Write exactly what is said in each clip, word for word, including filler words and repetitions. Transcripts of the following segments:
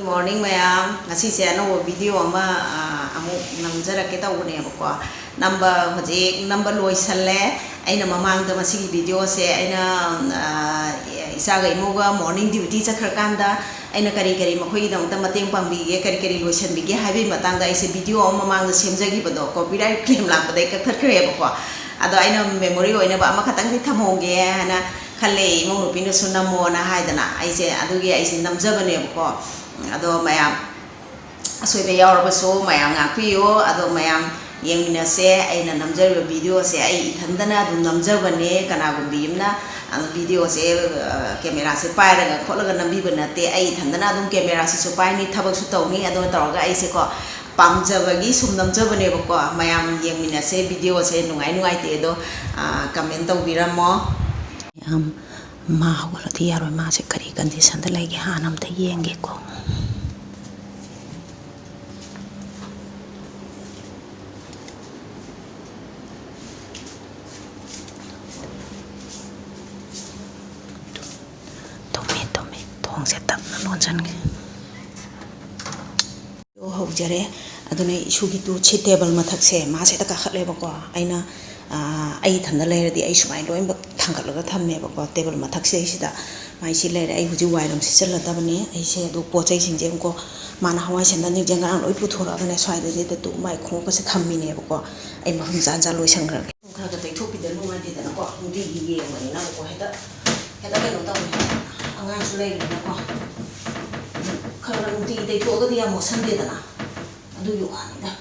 Good morning ꯃꯌꯥꯝ, ꯉꯁꯤꯁꯦ ꯑꯅꯧꯕ video ꯑꯃ, ꯑ, ꯑꯃꯨꯛ ꯅꯝꯖꯔꯛꯀꯦ ꯇꯧꯕꯅꯦꯕꯀꯣ꯫ ꯅꯝꯕ, ꯍꯧꯖꯤꯛ ꯅꯝꯕ ꯂꯣꯏꯁꯜꯂꯦ꯫ ꯑꯩꯅ ꯃꯃꯥꯡꯗ ꯃꯁꯤꯒꯤ videoꯁꯦ ꯑꯩꯅ, ꯑ, ꯏꯆꯥꯒ ꯏꯃꯧꯒ morning duty ꯆꯠꯈ꯭ꯔꯀꯥꯟꯗ ꯑꯩꯅ ꯀꯔꯤ ꯀꯔꯤ ꯃꯈꯣꯏꯒꯤꯗꯃꯛꯇ ꯃꯇꯦꯡ ꯄꯥꯡꯕꯤꯒꯦ, ꯀꯔꯤ ꯀꯔꯤ ꯂꯣꯏꯁꯟꯕꯤꯒꯦ ꯍꯥꯏꯕꯒꯤ ꯃꯇꯥꯡꯗ ꯑꯩꯁꯦ video ꯑꯃ ꯃꯃꯥꯡꯗ ꯁꯦꯝꯖꯈꯤꯕꯗꯣ copyright claim ꯂꯥꯛꯄꯗꯩ ꯀꯛꯊꯠꯈ꯭ꯔꯦꯕꯀꯣ꯫ ꯑꯗꯣ ꯑꯩꯅ memory ꯑꯣꯏꯅꯕ ꯑꯃꯈꯛꯇꯪꯗꯤ ꯊꯝꯍꯧꯒꯦ ꯍꯥꯏꯅ ꯈꯜꯂꯦ, ꯏꯃꯧ ꯅꯨꯄꯤꯅꯁꯨ ꯅꯝꯃꯣꯅ ꯍꯥꯏꯗꯅ꯫ ꯑꯩꯁꯦ ꯑꯗꯨꯒꯤ ꯑꯩꯁꯦ ꯅꯝꯖꯕꯅꯦꯕꯀꯣ꯫ ꯑꯗꯣ ꯃꯌꯥꯝ ꯑꯁꯣꯏꯕ ꯌꯥꯎꯔꯕꯁꯨ ꯃꯌꯥꯝ ꯉꯥꯛꯄꯤꯌꯨ꯫ ꯑꯗꯣ ꯃꯌꯥꯝ ꯌꯦꯡꯃꯤꯟꯅꯁꯦ꯫ ꯑꯩꯅ ꯅꯝꯖꯔꯤꯕ videoꯁꯦ ꯑꯩ ꯏꯊꯟꯗꯅ ꯑꯗꯨꯝ ꯅꯝꯖꯕꯅꯦ꯫ ꯀꯅꯥꯒꯨꯝꯕꯤ ꯑꯃꯅ, ꯑ, videoꯁꯦ, ꯑ, cameraꯁꯦ ꯄꯥꯏꯔꯒ ꯈꯣꯠꯂꯒ ꯅꯝꯕꯤꯕ ꯅꯠꯇꯦ꯫ ꯑꯩ ꯏꯊꯟꯗꯅ ꯑꯗꯨꯝ cameraꯁꯤꯁꯨ ꯄꯥꯏꯅꯤ, ꯊꯕꯛꯁꯨ ꯇꯧꯅꯤ꯫ ꯑꯗꯣ ꯇꯧꯔꯒ ꯑꯩꯁꯦꯀꯣ ꯄꯥꯝꯖꯕꯒꯤ ꯁꯨꯝ ꯅꯝꯖꯕꯅꯦꯕꯀꯣ꯫ ꯃꯌꯥꯝ ꯌꯦꯡꯃꯤꯟꯅꯁꯦ꯫ Videoꯁꯦ ꯅꯨꯡꯉꯥꯏ ꯅꯨꯡꯉꯥꯏꯇꯦ ꯑꯗꯣ, ꯑ, comment ꯇꯧꯕꯤꯔꯝꯃꯣ꯫ ꯌꯥꯝ, ꯃꯥ ꯍꯧꯒꯠꯂꯗꯤ ꯌꯥꯔꯣꯏ꯫ ꯃꯥꯁꯦ ꯀꯔꯤ conditionꯗ ꯂꯩꯒꯦ ꯍꯥꯟꯅ ꯑꯝꯇ ꯌꯦꯡꯒꯦꯀꯣ꯫ ꯇꯨꯝꯃꯦ, ꯇꯨꯝꯃꯦ꯫ ꯊꯣꯡꯁꯦ ꯇꯞꯅ ꯂꯣꯟꯁꯤꯟꯒꯦ꯫ ꯍꯧꯖꯔꯦ꯫ ꯑꯗꯨꯅ ꯏꯁꯨꯒꯤ ꯇꯨ ꯁꯤ table ꯃꯊꯛꯁꯦ ꯃꯥꯁꯦ ꯍꯦꯛꯇ ꯀꯥꯈꯠꯂꯦꯕꯀꯣ꯫ ꯑꯩꯅ, ꯑ, ꯑꯩ ꯏꯊꯟꯗ ꯂꯩꯔꯗꯤ ꯑꯩ ꯁꯨꯃꯥꯏꯅ ꯂꯣꯏꯅꯃꯛ ꯊꯥꯡꯒꯠꯂꯒ ꯊꯝꯃꯦꯕꯀꯣ꯫ Table ꯃꯊꯛꯁꯤꯗꯩꯁꯤꯗ ꯃꯥꯏ ꯁꯤ ꯂꯩꯔꯦ꯫ ꯑꯩ ꯍꯧꯖꯤꯛ ꯋꯥꯏꯔꯝ ꯁꯤꯠꯆꯜꯂꯗꯕꯅꯤ꯫ ꯑꯩꯁꯦ ꯑꯗꯨ ꯄꯣꯠ ꯆꯩꯁꯤꯡꯁꯦ ꯑꯃꯨꯛꯀꯣ ꯃꯥꯅ ꯍꯋꯥꯏ ꯁꯦꯟꯗꯟꯁꯤꯡꯁꯦ ꯉꯔꯥꯡ ꯂꯣꯏ ꯄꯨꯊꯣꯔꯛꯑꯒꯅꯦ ꯁ꯭ꯋꯥꯏꯗꯩꯁꯤꯗ ꯇꯨ ꯃꯥꯏ ꯈꯣꯡꯎꯞꯀꯁꯦ ꯊꯝꯃꯤꯅꯦꯕꯀꯣ꯫ ꯑꯩ ꯃꯐꯝ ꯆꯥ ꯆꯥ ꯂꯣꯏꯁꯟꯈ꯭ꯔꯒꯦ꯫ ꯈꯔ ꯈꯔ ꯇꯩꯊꯣꯛꯄꯤꯗ ꯅꯨꯡꯉꯥꯏꯇꯦꯗꯅꯀꯣ꯫ ꯅꯨꯡꯇꯤꯒꯤ ꯌꯦꯡꯕꯅꯤꯅꯕꯀꯣ ꯍꯦꯛꯇ, ꯍꯦꯛꯇ ꯀꯩꯅꯣ ꯇꯧꯋꯦ꯫ ꯑꯉꯥꯡꯁꯨ ꯂꯩꯕꯅꯤꯅꯀꯣ꯫ ꯈꯔ ꯈꯔ ꯅꯨꯡꯇꯤꯒꯤ ꯇꯩꯊꯣꯛꯑꯒꯗꯤ ꯌꯥꯝ ꯃꯣꯠꯁꯟꯗꯦꯗꯅ꯫ ꯑꯗꯨꯒꯤ ꯋꯥꯅꯤꯗ꯫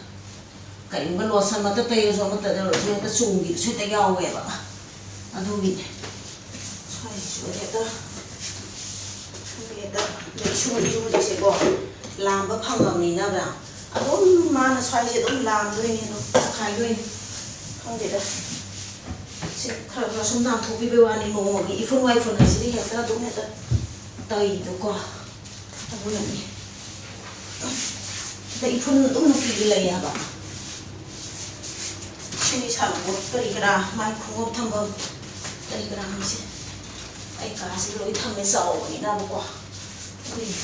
ꯀꯔꯤꯒꯨꯝꯕ lotion ꯃꯛꯇ ꯇꯩꯔꯁꯨ ꯑꯃꯠꯇ ꯇꯧꯔꯁꯨ ꯍꯦꯛꯇ ꯆꯣꯡꯈꯤꯕꯁꯨ ꯍꯦꯛꯇ ꯌꯥꯎꯋꯦꯕ꯫ ꯑꯗꯨꯒꯤꯅꯦ꯫ ꯁ꯭ꯋꯥꯏꯁꯤꯁꯨ ꯍꯦꯛꯇ, ꯈꯪꯗꯦ, ꯍꯦꯛꯇ ꯂꯩꯁꯨ ꯂꯩꯁꯨ ꯍꯧꯖꯤꯛꯁꯦꯀꯣ ꯂꯥꯝꯕ ꯐꯪꯉꯕꯅꯤꯅꯕ ꯑꯗꯨꯝ ꯃꯥꯅ ꯁ꯭ꯋꯥꯏꯁꯦ ꯑꯗꯨꯝ ꯂꯥꯝꯗꯣꯏꯅꯦ, ꯑꯗꯨꯝ ꯆꯈꯥꯏꯗꯣꯏꯅꯦ꯫ ꯈꯪꯗꯦꯗ꯫ ꯁꯤ ꯈꯔ ꯈꯔ ꯁꯨꯝ ꯅꯥꯟꯊꯣꯛꯄꯤꯕꯩ ꯋꯥꯅꯤ, ꯅꯣꯡꯃꯒꯤ ꯏꯐꯨꯟ ꯋꯥꯏꯐꯨꯟ ꯍꯥꯏꯁꯤꯗꯤ ꯍꯦꯛꯇ ꯑꯗꯨꯝ ꯍꯦꯛꯇ ꯇꯩꯗꯣꯀꯣ꯫ ꯑꯗꯨꯅꯅꯤ꯫ ꯑꯗ ꯏꯐꯨꯟ ꯑꯗꯨꯝ ꯅꯨꯡꯇꯤꯒꯤ ꯂꯩ ꯍꯥꯏꯕ꯫ ꯁꯤꯒꯤ ꯁꯥꯟꯅꯄꯣꯠ ꯀꯔꯤ ꯀꯔꯥ, ꯃꯥꯏ ꯈꯣꯡꯎꯞ ꯊꯝꯐꯝ ꯀꯔꯤ ꯀꯔꯥ ꯃꯤꯁꯦ ꯑꯩ ꯀꯥꯁꯤꯗ ꯂꯣꯏ ꯊꯝꯃꯦ, ꯆꯥꯎꯕꯅꯤꯅꯕꯀꯣ꯫ ꯑꯗꯨꯏꯅꯦ꯫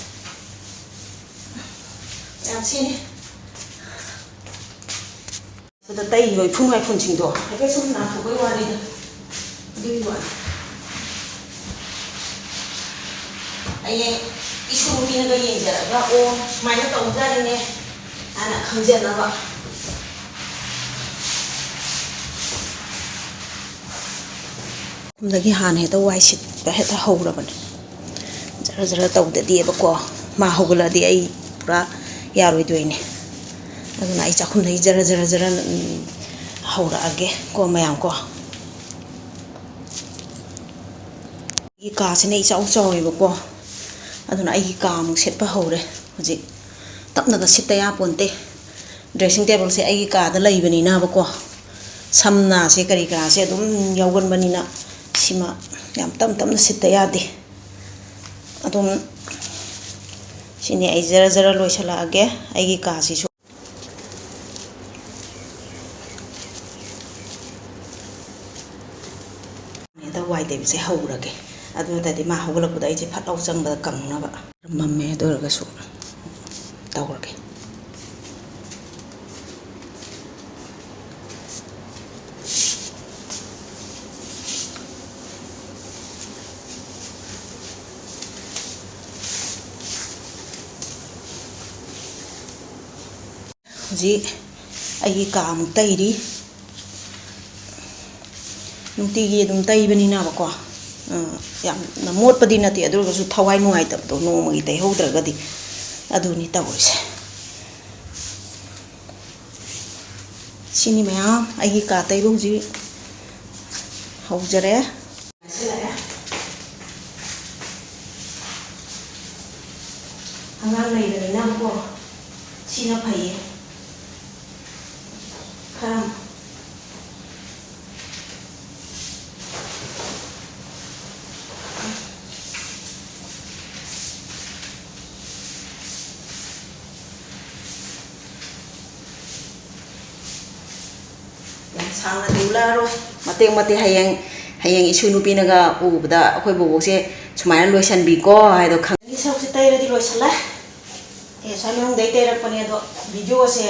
ꯌꯥꯝ ꯁꯤꯅꯤ꯫ ꯑꯗꯨꯗ ꯇꯩꯔꯤꯕ ꯏꯐꯨꯟ ꯋꯥꯏꯐꯨꯟꯁꯤꯡꯗꯣ ꯍꯥꯏꯐꯦꯠ ꯁꯨꯝ ꯅꯥꯟꯊꯣꯛꯄꯒꯤ ꯋꯥꯅꯤꯗ꯫ ꯑꯗꯨꯒꯤ ꯋꯥꯅꯤ꯫ ꯍꯌꯦꯡ ꯏꯁꯨ ꯅꯨꯄꯤꯅꯒ ꯌꯦꯡꯖꯔꯒ "ꯑꯣ, ꯁꯨꯃꯥꯏꯅ ꯇꯧꯖꯥꯠꯅꯤꯅꯦ" ꯍꯥꯏꯅ ꯈꯪꯖꯅꯕ꯫ ꯁꯣꯝꯗꯒꯤ ꯍꯥꯟꯅ ꯍꯦꯛꯇ ꯋꯥꯏ ꯁꯤꯠꯄ ꯍꯦꯛꯇ ꯍꯧꯔꯕꯅꯦ꯫ ꯖꯔ ꯖꯔ ꯇꯧꯗꯗꯤꯕꯀꯣ, ꯃꯥ ꯍꯧꯒꯠꯂꯛꯑꯗꯤ ꯑꯩ ꯄꯨꯔꯥ ꯌꯥꯔꯣꯏꯗꯣꯏꯅꯦ꯫ ꯑꯗꯨꯅ ꯑꯩ ꯆꯥꯛꯈꯨꯝꯗꯒꯤ ꯖꯔ ꯖꯔ ꯖꯔ, ꯎꯝ, ꯍꯧꯔꯛꯑꯒꯦ ꯀꯣ ꯃꯌꯥꯝ ꯀꯣ꯫ ꯑꯩꯒꯤ ꯀꯥꯁꯤꯅ ꯏꯆꯥꯎ ꯆꯥꯎꯋꯦꯕꯀꯣ, ꯑꯗꯨꯅ ꯑꯩꯒꯤ ꯀꯥ ꯑꯃꯨꯛ ꯁꯤꯠꯄ ꯍꯧꯔꯦ ꯍꯧꯖꯤꯛ꯫ ꯇꯞꯅꯒ ꯁꯤꯠꯇ ꯌꯥꯄꯣꯟꯇꯦ꯫ Dressing table ꯁꯦ ꯑꯩꯒꯤ ꯀꯥꯗ ꯂꯩꯕꯅꯤꯅꯕꯀꯣ, ꯁꯝ ꯅꯥꯁꯦ ꯀꯔꯤ ꯀꯔꯥꯁꯦ ꯑꯗꯨꯝ ꯌꯥꯎꯒꯟꯕꯅꯤꯅ, ꯁꯤꯃ ꯌꯥꯝ ꯇꯞ ꯇꯞꯅ ꯁꯤꯠꯇ ꯌꯥꯗꯦ꯫ ꯑꯗꯨꯝ ꯁꯤꯅꯤ ꯑꯩ ꯖꯔ ꯖꯔ ꯂꯣꯏꯁꯤꯜꯂꯛꯑꯒꯦ ꯑꯩꯒꯤ ꯀꯥꯁꯤꯁꯨ꯫ ꯍꯦꯛꯇ ꯋꯥꯏ ꯇꯩꯕꯁꯦ ꯍꯧꯔꯒꯦ꯫ ꯑꯗꯨ ꯅꯠꯇ꯭ꯔꯗꯤ ꯃꯥ ꯍꯧꯒꯠꯂꯛꯄꯗ ꯑꯩꯁꯦ ꯐꯠ ꯂꯥꯎ ꯆꯪꯕꯗ ꯀꯪꯅꯕ꯫ ꯃꯝꯃꯦ, ꯑꯗꯨ ꯑꯣꯏꯔꯒꯁꯨ ꯇꯧꯔꯒꯦ꯫ ꯍꯧꯖꯤꯛ ꯑꯩꯒꯤ ꯀꯥ ꯑꯃꯨꯛ ꯇꯩꯔꯤ꯫ ꯅꯨꯡꯇꯤꯒꯤ ꯑꯗꯨꯝ ꯇꯩꯕꯅꯤꯅꯕꯀꯣ, ꯑ, ꯌꯥꯝꯅ ꯃꯣꯠꯄꯗꯤ ꯅꯠꯇꯦ, ꯑꯗꯨ ꯑꯣꯏꯔꯒꯁꯨ ꯊꯋꯥꯏ ꯅꯨꯡꯉꯥꯏꯇꯕꯗꯣ ꯅꯣꯡꯃꯒꯤ ꯇꯩꯍꯧꯗ꯭ꯔꯒꯗꯤ꯫ ꯑꯗꯨꯅꯤ ꯇꯧꯔꯤꯁꯦ꯫ ꯁꯤꯅꯤ ꯃꯌꯥꯝ ꯑꯩꯒꯤ ꯀꯥ ꯇꯩꯕ ꯍꯧꯖꯤꯛ ꯍꯧꯖꯔꯦ꯫ ꯑꯉꯥꯡ ꯂꯩꯕꯅꯤꯅꯀꯣ, ꯁꯤꯅ ꯐꯩꯌꯦ꯫ ꯈꯔ ꯌꯥꯝ ꯁꯥꯡꯅꯗꯤ ꯎꯠꯂꯛꯑꯔꯣꯏ꯫ ꯃꯇꯦꯛ ꯃꯇꯦꯛ ꯍꯌꯦꯡ, ꯍꯌꯦꯡ ꯏꯁꯨ ꯅꯨꯄꯤꯅꯒ ꯎꯕꯗ "ꯑꯩꯈꯣꯏ ꯕꯣꯕꯣꯛꯁꯦ ꯁꯨꯃꯥꯏꯅ ꯂꯣꯏꯁꯟꯕꯤꯀꯣ" ꯍꯥꯏꯗꯣ ꯈꯪ-, ꯁꯔꯨꯛꯁꯦ ꯇꯩꯔꯗꯤ ꯂꯣꯏꯁꯜꯂꯦ꯫ ꯑꯦ, ꯁ꯭ꯋꯥꯏ ꯃꯅꯨꯡꯗꯩ ꯇꯩꯔꯛꯄꯅꯦ꯫ ꯑꯗꯣ ꯚꯤꯗꯤꯑꯣꯁꯦ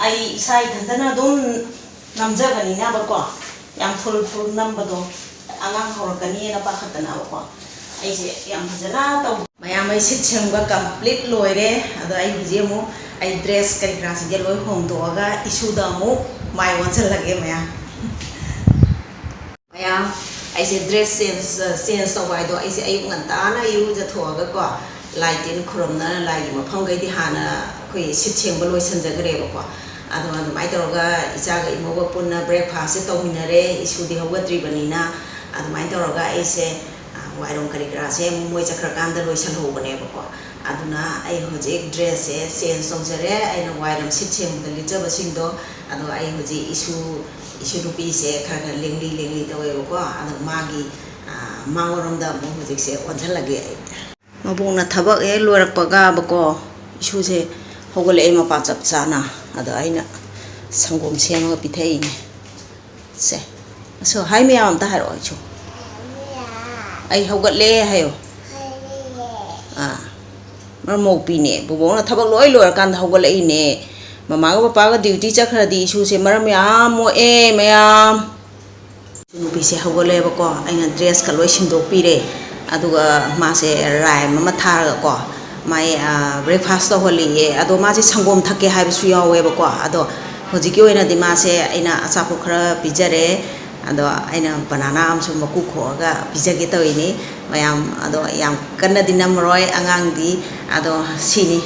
ꯑꯩ ꯏꯁꯥ ꯏꯊꯟꯇꯅ ꯑꯗꯨꯝ ꯅꯝꯖꯕꯅꯤꯅꯕꯀꯣ, ꯌꯥꯝ ꯐꯨꯜ ꯐꯨꯜ ꯅꯝꯕꯗꯣ ꯑꯉꯥꯡ ꯍꯧꯔꯛꯀꯅꯤꯅ ꯄꯥꯈꯠꯇꯅꯕꯀꯣ, ꯑꯩꯁꯦ ꯌꯥꯝ ꯐꯖꯅ ꯇꯧ꯫ ꯃꯌꯥꯝ, ꯑꯩ ꯁꯤꯠ ꯁꯦꯝꯕ ꯀꯝꯄ꯭ꯂꯤꯠ ꯂꯣꯏꯔꯦ꯫ ꯑꯗꯣ ꯑꯩ ꯍꯧꯖꯤꯛ ꯑꯃꯨꯛ ꯑꯩ ꯗ꯭ꯔꯦꯁ ꯀꯔꯤ ꯀꯔꯥꯁꯤꯡꯁꯦ ꯂꯣꯏ ꯍꯣꯡꯗꯣꯛꯑꯒ ꯏꯁꯨꯗ ꯑꯃꯨꯛ ꯃꯥꯏ ꯑꯣꯟꯁꯤꯜꯂꯒꯦ ꯃꯌꯥꯝ꯫ ꯃꯌꯥꯝ, ꯑꯩꯁꯦ ꯗ꯭ꯔꯦꯁ ꯆꯦꯟꯖ ꯆꯦꯟꯖ ꯇꯧꯕ ꯍꯥꯏꯗꯣ, ꯑꯩꯁꯦ ꯑꯌꯨꯛ ꯉꯟꯇꯥꯅ ꯏꯔꯨꯖꯊꯣꯛꯑꯒꯀꯣ, ꯂꯥꯏ ꯇꯤꯟ ꯈꯨꯔꯨꯝꯅ ꯂꯥꯏꯒꯤ ꯃꯐꯝꯈꯩꯗꯤ ꯍꯥꯟꯅ ꯑꯩꯈꯣꯏ ꯁꯤꯠ ꯁꯦꯡꯕ ꯂꯣꯏꯁꯤꯟꯖꯈ꯭ꯔꯦꯕꯀꯣ꯫ ꯑꯗꯣ ꯑꯗꯨꯃꯥꯏꯅ ꯇꯧꯔꯒ ꯏꯆꯥꯒ ꯏꯃꯧꯒ ꯄꯨꯟꯅ ꯕ꯭ꯔꯦꯛꯐꯥꯁꯁꯦ ꯇꯧꯃꯤꯟꯅꯔꯦ꯫ ꯏꯁꯨꯗꯤ ꯍꯧꯒꯠꯇ꯭ꯔꯤꯕꯅꯤꯅ ꯑꯗꯨꯃꯥꯏꯅ ꯇꯧꯔꯒ ꯑꯩꯁꯦ, ꯑ, ꯋꯥꯏꯔꯝ ꯀꯔꯤ ꯀꯔꯥꯁꯦ ꯑꯃꯨꯛ ꯃꯣꯏ ꯆꯠꯈ꯭ꯔꯀꯥꯟꯗ ꯂꯣꯏꯁꯤꯜꯍꯧꯕꯅꯦꯕꯀꯣ꯫ ꯑꯗꯨꯅ ꯑꯩ ꯍꯧꯖꯤꯛ ꯗ꯭ꯔꯦꯁꯁꯦ ꯆꯦꯟꯖ ꯇꯧꯖꯔꯦ꯫ ꯑꯩꯅ ꯋꯥꯏꯔꯝ ꯁꯤꯠ ꯁꯦꯡꯕꯗ ꯂꯤꯠꯆꯕꯁꯤꯡꯗꯣ, ꯑꯗꯣ ꯑꯩ ꯍꯧꯖꯤꯛ ꯏꯁꯨ, ꯏꯁꯨ ꯅꯨꯄꯤꯁꯦ ꯈꯔ ꯈꯔ ꯂꯦꯡꯂꯤ ꯂꯦꯡꯂꯤ ꯇꯧꯋꯦꯕꯀꯣ꯫ ꯑꯗꯣ ꯃꯥꯒꯤ, ꯑ, ꯃꯥꯉꯣꯟꯔꯣꯝꯗ ꯑꯃꯨꯛ ꯍꯧꯖꯤꯛꯁꯦ ꯑꯣꯟꯁꯤꯜꯂꯒꯦ ꯑꯩ꯫ ꯃꯕꯣꯛꯅ ꯊꯕꯛ ꯍꯦꯛ ꯂꯣꯏꯔꯛꯄꯒꯕꯀꯣ, ꯏꯁꯨꯁꯦ ꯍꯧꯒꯠꯂꯛꯑꯦ ꯃꯄꯥ ꯆꯞ ꯆꯥꯅ꯫ ꯑꯗꯣ ꯑꯩꯅ ꯁꯪꯒꯣꯝ ꯁꯦꯝꯃꯒ ꯄꯤꯊꯛꯏꯅꯦ꯫ ꯁꯦ, ꯑꯁꯣ, ꯍꯥꯏ ꯃꯌꯥꯝ ꯑꯝꯇ ꯍꯥꯏꯔꯛꯑꯣ, ꯏꯁꯨ꯫ "ꯑꯩ ꯍꯧꯒꯠꯂꯦ" ꯍꯥꯏꯌꯣ꯫ ꯑꯥ, ꯃꯔꯝ ꯃꯣꯛꯄꯤꯅꯦ꯫ ꯕꯣꯕꯣꯛꯅ ꯊꯕꯛ ꯂꯣꯏ ꯂꯣꯏꯔꯀꯥꯟꯗ ꯍꯧꯒꯠꯂꯛꯏꯅꯦ꯫ ꯃꯃꯥꯒ ꯄꯄꯥꯒ ꯗ꯭ꯌꯨꯇꯤ ꯆꯠꯈ꯭ꯔꯗꯤ ꯏꯁꯨꯁꯦ ꯃꯔꯝ ꯌꯥꯝ ꯃꯣꯛꯑꯦ ꯃꯌꯥꯝ꯫ ꯅꯨꯄꯤꯁꯦ ꯍꯧꯒꯠꯂꯦꯕꯀꯣ, ꯑꯩꯅ ꯗ꯭ꯔꯦꯁꯀ ꯂꯣꯏ ꯁꯤꯟꯗꯣꯛꯄꯤꯔꯦ꯫ ꯑꯗꯨꯒ ꯃꯥꯁꯦ ꯔꯥꯏꯝ ꯑꯃ ꯊꯥꯔꯒꯀꯣ, ꯃꯥꯏ, ꯑ, ꯕ꯭ꯔꯦꯛꯐꯥꯁ ꯇꯧꯍꯜꯂꯤꯌꯦ꯫ ꯑꯗꯣ ꯃꯥꯁꯦ ꯁꯪꯒꯣꯝ ꯊꯛꯀꯦ ꯍꯥꯏꯕꯁꯨ ꯌꯥꯎꯋꯦꯕꯀꯣ꯫ ꯑꯗꯣ ꯍꯧꯖꯤꯛꯀꯤ ꯑꯣꯏꯅꯗꯤ ꯃꯥꯁꯦ ꯑꯩꯅ ꯑꯆꯥꯄꯣꯠ ꯈꯔ ꯄꯤꯖꯔꯦ꯫ ꯑꯗꯣ ꯑꯩꯅ ꯕꯅꯥꯅꯥ ꯑꯃꯁꯨ ꯃꯀꯨ ꯈꯣꯛꯑꯒ ꯄꯤꯖꯒꯦ ꯇꯧꯔꯤꯅꯤ ꯃꯌꯥꯝ꯫ ꯑꯗꯣ ꯌꯥꯝ ꯀꯟꯅꯗꯤ ꯅꯝꯃꯔꯣꯏ ꯑꯉꯥꯡꯗꯤ꯫ ꯑꯗꯣ ꯁꯤꯅꯤ꯫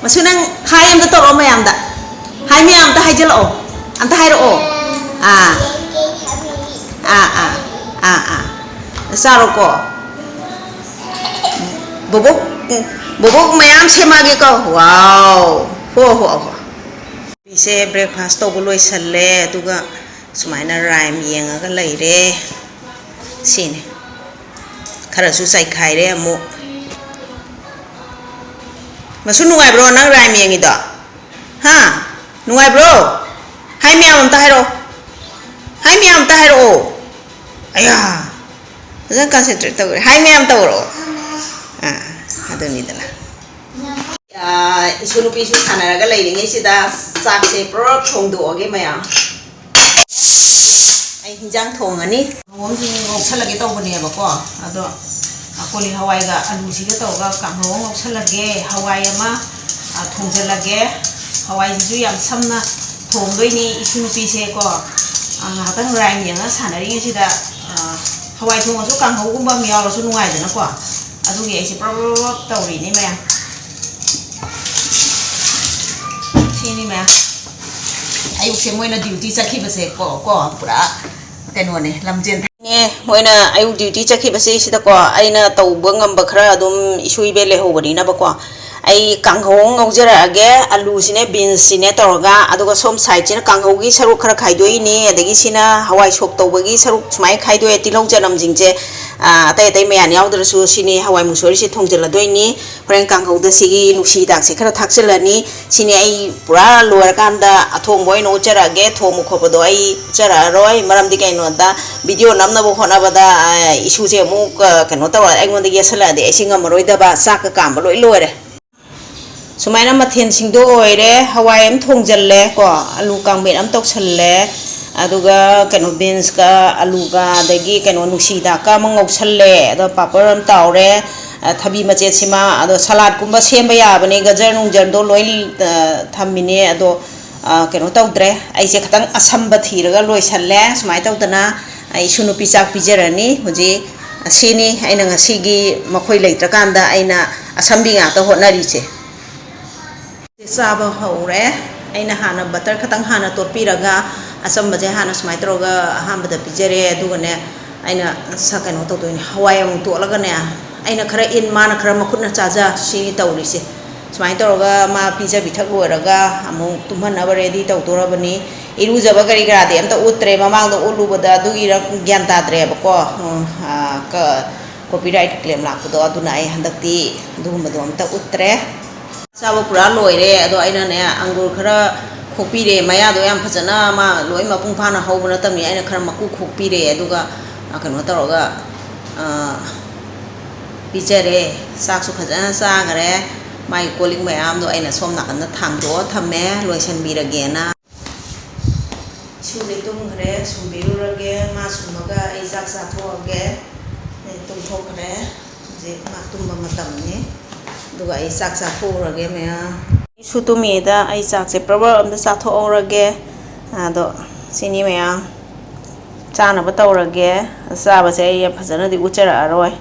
ꯃꯁꯨ, ꯅꯪ ꯍꯥꯏ ꯑꯝꯇ ꯇꯧꯔꯛꯑꯣ ꯃꯌꯥꯝꯗ꯫ ꯍꯥꯏ ꯃꯌꯥꯝ ꯑꯝꯇ ꯍꯥꯏꯖꯜꯂꯛꯑꯣ꯫ ꯑꯝꯇ ꯍꯥꯏꯔꯛꯑꯣ꯫ ꯑꯥ꯫ ꯑꯥ, ꯑꯥ, ꯑꯥ, ꯑꯥ꯫ ꯆꯥꯔꯣꯀꯣ꯫ ꯕꯣꯕꯣꯛ, ꯕꯣꯕꯣꯛ ꯃꯌꯥꯝ ꯁꯦꯝꯃꯛꯑꯒꯦꯀꯣ꯫ ꯋꯥꯎ꯫ ꯍꯣ, ꯍꯣ, ꯍꯣ꯫ ꯅꯨꯄꯤꯁꯦ ꯕ꯭ꯔꯦꯛꯐꯥꯁ ꯇꯧꯕ ꯂꯣꯏꯁꯜꯂꯦ, ꯑꯗꯨꯒ ꯁꯨꯃꯥꯏꯅ ꯔꯥꯏꯝ ꯌꯦꯡꯉꯒ ꯂꯩꯔꯦ꯫ ꯁꯤꯅꯤ꯫ ꯈꯔꯁꯨ ꯆꯥꯏꯈꯥꯏꯔꯦ ꯑꯃꯨꯛ꯫ ꯃꯁꯨ, ꯅꯨꯡꯉꯥꯏꯕ꯭ꯔꯣ ꯅꯪ ꯔꯥꯏꯝ ꯌꯦꯡꯉꯤꯗꯣ? ꯍꯥ? ꯅꯨꯡꯉꯥꯏꯕ꯭ꯔꯣ? ꯍꯥꯏ ꯃꯌꯥꯝ ꯑꯝꯇ ꯍꯥꯏꯔꯛꯑꯣ꯫ ꯍꯥꯏ ꯃꯌꯥꯝ ꯑꯝꯇ ꯍꯥꯏꯔꯛꯑꯣ꯫ ꯑꯌꯥ! ꯐꯖꯅ ꯀꯟꯁꯦꯟꯇ꯭ꯔꯦꯠ ꯇꯧꯔꯦ꯫ ꯍꯥꯏ ꯃꯌꯥꯝ ꯇꯧꯔꯛꯑꯣ꯫ ꯑꯥ, ꯑꯗꯨꯅꯤꯗꯅ꯫ ꯑꯥ, ꯏꯁꯨ ꯅꯨꯄꯤꯁꯨ ꯁꯥꯟꯅꯔꯒ ꯂꯩꯔꯤꯉꯩꯁꯤꯗ ꯆꯥꯛꯁꯦ ꯄꯨꯔꯞ ꯊꯣꯡꯗꯣꯛꯑꯒꯦ ꯃꯌꯥꯝ꯫ ꯑꯩ ꯍꯤꯟꯖꯥꯡ ꯊꯣꯡꯉꯅꯤ꯫ ꯀꯥꯡꯍꯧ ꯑꯃꯁꯨ ꯉꯧꯁꯜꯂꯒꯦ ꯇꯧꯕꯅꯦꯕꯀꯣ꯫ ꯑꯗꯣ, ꯑ, ꯀꯣꯂꯤ ꯍꯋꯥꯏꯒ ꯑꯂꯨꯁꯤꯒ ꯇꯧꯔꯒ ꯀꯥꯡꯍꯧ ꯑꯃ ꯉꯧꯁꯜꯂꯒꯦ꯫ ꯍꯋꯥꯏ ꯑꯃ, ꯑ, ꯊꯣꯡꯖꯜꯂꯒꯦ꯫ ꯍꯋꯥꯏꯁꯤꯁꯨ ꯌꯥꯝ ꯁꯝꯅ ꯊꯣꯡꯗꯣꯏꯅꯤ ꯏꯁꯨ ꯅꯨꯄꯤꯁꯦꯀꯣ꯫ ꯑ, ꯉꯥꯏꯍꯥꯛꯇꯪ ꯔꯥꯏꯝ ꯌꯦꯡꯉꯒ ꯁꯥꯟꯅꯔꯤꯉꯩꯁꯤꯗ, ꯑ, ꯍꯋꯥꯏ ꯊꯣꯡꯉꯁꯨ ꯀꯥꯡꯍꯧꯒꯨꯝꯕ ꯑꯃ ꯌꯥꯎꯔꯁꯨ ꯅꯨꯡꯉꯥꯏꯗꯅꯀꯣ꯫ ꯑꯗꯨꯒꯤ ꯑꯩꯁꯦ ꯄ꯭ꯔꯞ ꯄ꯭ꯔꯞ ꯄ꯭ꯔꯞ ꯇꯧꯔꯤꯅꯤ ꯃꯌꯥꯝ꯫ ꯁꯤꯅꯤ ꯃꯌꯥꯝ꯫ ꯑꯌꯨꯛꯁꯦ ꯃꯣꯏꯅ ꯗ꯭ꯌꯨꯇꯤ ꯆꯠꯈꯤꯕꯁꯦ ꯀꯣ, ꯀꯣ, ꯄꯨꯔꯥ ꯀꯩꯅꯣꯅꯦ, ꯂꯝꯖꯦꯟ꯫ ꯃꯣꯏꯅ ꯑꯌꯨꯛ ꯗ꯭ꯌꯨꯇꯤ ꯆꯠꯈꯤꯕꯁꯦ ꯁꯤꯗꯀꯣ, ꯑꯩꯅ ꯇꯧꯕ ꯉꯝꯕ ꯈꯔ ꯑꯗꯨꯝ ꯏꯁꯨ ꯏꯕꯦ ꯂꯩꯍꯧꯕꯅꯤꯅꯕꯀꯣ, ꯑꯩ ꯀꯥꯡꯍꯧ ꯑꯃ ꯉꯧꯖꯔꯛꯑꯒꯦ, ꯑꯂꯨꯁꯤꯅꯦ, ꯕꯤꯟꯁꯁꯤꯅꯦ ꯇꯧꯔꯒ, ꯑꯗꯨꯒ ꯁꯣꯝ ꯁꯥꯏꯠꯁꯤꯅ ꯀꯥꯡꯍꯧꯒꯤ ꯁꯔꯨꯛ ꯈꯔ ꯈꯥꯏꯗꯣꯛꯏꯅꯤ, ꯑꯗꯒꯤ ꯁꯤꯅ ꯍꯋꯥꯏ ꯁꯣꯛ ꯇꯧꯕꯒꯤ ꯁꯔꯨꯛ ꯁꯨꯃꯥꯏꯅ ꯈꯥꯏꯗꯣꯛꯑꯦ꯫ ꯇꯤꯜꯍꯧ ꯆꯅꯝꯁꯤꯡꯁꯦ, ꯑ, ꯑꯇꯩ ꯑꯇꯩ ꯃꯌꯥꯟ ꯌꯥꯎꯗ꯭ꯔꯁꯨ ꯁꯤꯅꯤ ꯍꯋꯥꯏ ꯃꯨꯛꯁꯣꯔꯤꯁꯦ ꯊꯣꯡꯖꯤꯜꯂꯗꯣꯏꯅꯤ꯫ ꯍꯣꯔꯦꯟ ꯀꯥꯡꯍꯧꯗ ꯁꯤꯒꯤ ꯅꯨꯡꯁꯤ ꯍꯤꯗꯥꯛꯁꯦ ꯈꯔ ꯊꯥꯛꯆꯤꯜꯂꯅꯤ꯫ ꯁꯤꯅꯤ ꯑꯩ ꯄꯨꯔꯥ ꯂꯣꯏꯔꯀꯥꯟꯗ ꯑꯊꯣꯡꯕ ꯑꯣꯏꯅ ꯎꯠꯆꯔꯛꯑꯒꯦ꯫ ꯊꯣꯡꯕ ꯈꯣꯠꯄꯗꯣ ꯑꯩ ꯎꯠꯆꯔꯛꯑꯔꯣꯏ꯫ ꯃꯔꯝꯗꯤ ꯀꯩꯅꯣꯗ, ꯚꯤꯗꯤꯑꯣ ꯅꯝꯅꯕ ꯍꯣꯠꯅꯕꯗ, ꯑ, ꯏꯁꯨꯁꯦ ꯑꯃꯨꯛ, ꯑ, ꯀꯩꯅꯣ ꯇꯧꯔ ꯑꯩꯉꯣꯟꯗ ꯌꯦꯠꯁꯜꯂꯛꯑꯗꯤ ꯑꯩꯁꯦ ꯉꯝꯃꯔꯣꯏꯗꯕ꯫ ꯆꯥꯛꯀ ꯀꯥꯝꯕ ꯂꯣꯏ ꯂꯣꯏꯔꯦ꯫ ꯁꯨꯃꯥꯏꯅ ꯃꯊꯦꯜꯁꯤꯡꯗꯣ ꯑꯣꯏꯔꯦ꯫ ꯍꯋꯥꯏ ꯑꯃ ꯊꯣꯡꯖꯜꯂꯦ ꯀꯣ, ꯑꯂꯨ ꯀꯥꯡꯃꯦꯠ ꯑꯃ ꯇꯧꯁꯜꯂꯦ, ꯑꯗꯨꯒ ꯀꯩꯅꯣ ꯕꯤꯟꯁꯀ ꯑꯂꯨꯒ ꯑꯗꯒꯤ ꯀꯩꯅꯣ ꯅꯨꯡꯁꯤ ꯍꯤꯗꯥꯛꯀ ꯑꯃ ꯉꯧꯁꯜꯂꯦ, ꯑꯗꯣ ꯄꯥꯄꯔ ꯑꯃ ꯇꯥꯎꯔꯦ, ꯑ, ꯊꯕꯤ ꯃꯆꯦꯠꯁꯤꯃ꯫ ꯑꯗꯣ ꯁꯂꯥꯠꯀꯨꯝꯕ ꯁꯦꯝꯕ ꯌꯥꯕꯅꯦ, ꯒꯖꯔ ꯅꯨꯡꯖꯔꯗꯣ ꯂꯣꯏ, ꯑ, ꯊꯝꯃꯤꯅꯦ꯫ ꯑꯗꯣ, ꯑ, ꯀꯩꯅꯣ ꯇꯧꯗ꯭ꯔꯦ, ꯑꯩꯁꯦ ꯈꯤꯇꯪ ꯑꯁꯝꯕ ꯊꯤꯔꯒ ꯂꯣꯏꯁꯜꯂꯦ꯫ ꯁꯨꯃꯥꯏꯅ ꯇꯧꯗꯅ ꯑꯩ ꯏꯁꯨ ꯅꯨꯄꯤ ꯆꯥꯛ ꯄꯤꯖꯔꯅꯤ ꯍꯧꯖꯤꯛ꯫ ꯁꯤꯅꯤ ꯑꯩꯅ ꯉꯁꯤꯒꯤ ꯃꯈꯣꯏ ꯂꯩꯇ꯭ꯔꯀꯥꯟꯗ ꯑꯩꯅ ꯑꯁꯝꯕꯤ ꯉꯥꯛꯇ ꯍꯣꯠꯅꯔꯤꯁꯦ꯫ ꯆꯥꯕ ꯍꯧꯔꯦ꯫ ꯑꯩꯅ ꯍꯥꯟꯅ ꯕꯇꯔ ꯈꯇꯪ ꯍꯥꯟꯅ ꯇꯣꯠꯄꯤꯔꯒ ꯑꯆꯝꯕꯁꯦ ꯍꯥꯟꯅ ꯁꯨꯃꯥꯏꯅ ꯇꯧꯔꯒ ꯑꯍꯥꯟꯕꯗ ꯄꯤꯖꯔꯦ꯫ ꯑꯗꯨꯒꯅꯦ, ꯑꯩꯅ ꯁ-, ꯀꯩꯅꯣ ꯇꯧꯗꯣꯏꯅꯦ, ꯍꯋꯥꯏ ꯑꯃꯨꯛ ꯇꯣꯠꯂꯒꯅꯦ, ꯑꯩꯅ ꯈꯔ ꯏꯟ, ꯃꯥꯅ ꯈꯔ ꯃꯈꯨꯠꯅ ꯆꯥꯖ, ꯁꯤꯅꯤ ꯇꯧꯔꯤꯁꯦ꯫ ꯁꯨꯃꯥꯏꯅ ꯇꯧꯔꯒ ꯃꯥ ꯄꯤꯖ ꯄꯤꯊꯛ ꯂꯣꯏꯔꯒ ꯑꯃꯨꯛ ꯇꯨꯝꯍꯟꯅꯕ ꯔꯦꯗꯤ ꯇꯧꯗꯣꯔꯕꯅꯤ꯫ ꯏꯔꯨꯖꯕ ꯀꯔꯤ ꯀꯔꯥꯗꯤ ꯑꯝꯇ ꯎꯠꯇ꯭ꯔꯦ, ꯃꯃꯥꯡꯗ ꯎꯠꯂꯨꯕꯗ ꯑꯗꯨꯒꯤꯔ ꯒ꯭ꯌꯥꯟ ꯇꯥꯗ꯭ꯔꯦꯕꯀꯣ꯫ ꯎꯝ, ꯑ, ꯀ-, ꯀꯣꯄꯤꯔꯥꯏꯠ ꯀ꯭ꯂꯦꯝ ꯂꯥꯛꯄꯗꯣ, ꯑꯗꯨꯅ ꯑꯩ ꯍꯟꯗꯛꯇꯤ ꯑꯗꯨꯒꯨꯝꯕꯗꯣ ꯑꯝꯇ ꯎꯠꯇ꯭ꯔꯦ꯫ ꯆꯥꯕ ꯄꯨꯔꯥ ꯂꯣꯏꯔꯦ꯫ ꯑꯗꯣ ꯑꯩꯅꯅꯦ, ꯑꯪꯒꯨꯔ ꯈꯔ ꯈꯣꯛꯄꯤꯔꯦ꯫ ꯃꯌꯥꯗꯣ ꯌꯥꯝ ꯐꯖꯅ ꯃꯥ ꯂꯣꯏ ꯃꯄꯨꯡ ꯐꯥꯅ ꯍꯧꯕ ꯅꯠꯇꯕꯅꯤ, ꯑꯩꯅ ꯈꯔ ꯃꯀꯨ ꯈꯣꯛꯄꯤꯔꯦ꯫ ꯑꯗꯨꯒ, ꯑ, ꯀꯩꯅꯣ ꯇꯧꯔꯒ, ꯑ, ꯄꯤꯖꯔꯦ꯫ ꯆꯥꯛꯁꯨ ꯐꯖꯅ ꯆꯥꯈꯔꯦ꯫ ꯃꯥꯒꯤ ꯀꯣꯜ ꯂꯤꯛ ꯃꯌꯥꯝꯗꯣ ꯑꯩꯅ ꯁꯣꯝ ꯅꯥꯀꯟꯗ ꯊꯥꯡꯗꯣꯛꯑ ꯊꯝꯃꯦ, ꯂꯣꯏꯁꯟꯕꯤꯔꯒꯦꯅ꯫ ꯏꯁꯨꯁꯦ ꯇꯨꯝꯈ꯭ꯔꯦ, ꯁꯨꯝꯕꯤꯔꯨꯔꯒꯦ꯫ ꯃꯥ ꯁꯨꯝꯃꯒ ꯑꯩ ꯆꯥꯛ ꯆꯥꯊꯣꯛꯑꯒꯦ꯫ ꯑꯩ ꯇꯨꯝꯊꯣꯛꯈ꯭ꯔꯦ꯫ ꯍꯧꯖꯤꯛ ꯃꯥ ꯇꯨꯝꯕ ꯃꯇꯝꯅꯤ꯫ ꯑꯗꯨꯒ ꯑꯩ ꯆꯥꯛ ꯆꯥꯊꯣꯛꯎꯔꯒꯦ ꯃꯌꯥꯝ꯫ ꯏꯁꯨ ꯇꯨꯝꯃꯤꯉꯩꯗ ꯑꯩ ꯆꯥꯛꯁꯦ ꯄ꯭ꯔꯕꯔ ꯑꯝꯇ ꯆꯥꯊꯣꯛꯍꯧꯔꯒꯦ꯫ ꯑꯗꯣ ꯁꯤꯅꯤ ꯃꯌꯥꯝ꯫ ꯆꯥꯅꯕ ꯇꯧꯔꯒꯦ꯫ ꯆꯥꯕꯁꯦ ꯑꯩ ꯌꯥꯝ ꯐꯖꯅꯗꯤ ꯎꯠꯆꯔꯛꯑꯔꯣꯏ꯫